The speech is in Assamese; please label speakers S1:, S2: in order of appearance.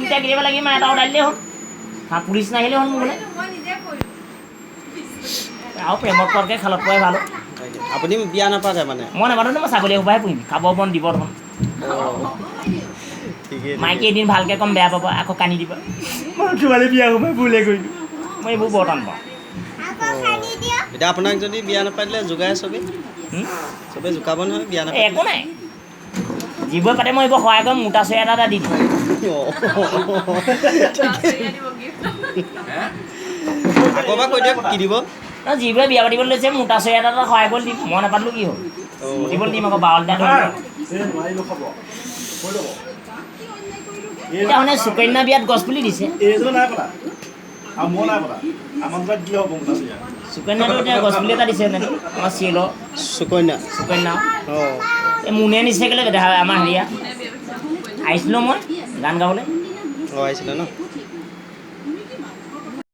S1: দুটা কেতিয়াবা লাগিম, এটা অৰ্ডাৰ দিলেই হ'ল। হা, পুলিচ নাহিলেই হ'ল মোৰ ঘৰলৈ। আৰু প্ৰেমত পৰকে খালত পৰাই ভাল।
S2: তাকে। আপুনি বিয়া নাপাতে মানে?
S1: মই নাপাতো, মই ছাগলী এসোপাহে পুহিম, খাব বন দিব দেখোন।
S2: অঁ, ঠিকেই।
S1: মাইকী এদিন ভালকৈ ক'ম, বেয়া পাব, আকৌ কান্দি দিব, মই তোমালে বিয়া সোমাই ভুলে কৰিলোঁ। মই এইবোৰ বৰ টান পাওঁ।
S2: এতিয়া আপোনাক যদি বিয়া নাপাতিলে জোকাই চবেই?
S1: হুম?
S2: চবেই জোকাব নহয় বিয়া
S1: এই
S2: নাপাতিলে?
S1: একো নাই, যিবোৰে পাতে মই এইবোৰ সহায় কৰিম, মোটা চৰিয়া এটা এটা দি দিম।
S2: অঁ, ঠিকেই। আকৌ এবাৰ কৈ দিয়ক, কি দিব?
S1: ন, যিবোৰে বিয়া পাতিবলৈ লৈছে, মোটা চৰিয়া এটা এটা সহায় কৰি দিম। মই নাপাতিলোঁ কি হ'ল? মুতিবলৈ দিম আকৌ বাৱল এটা ধৰি। এতিয়া মানে সুকন্যা বিয়াত গছ পুলি দিছে। সুকন্যাটো এতিয়া গছ পুলি এটা দিছে মানে আমাৰ চিৰিয়েলৰ।
S2: সুকন্যা?
S1: সুকন্যা।
S2: অঁ।
S1: এই মোনে নিছে কেলৈ দেখা আমাৰ হেৰিয়া আহিছিলোঁ মই গান গাবলৈ।
S2: অঁ, আহিছিলে ন?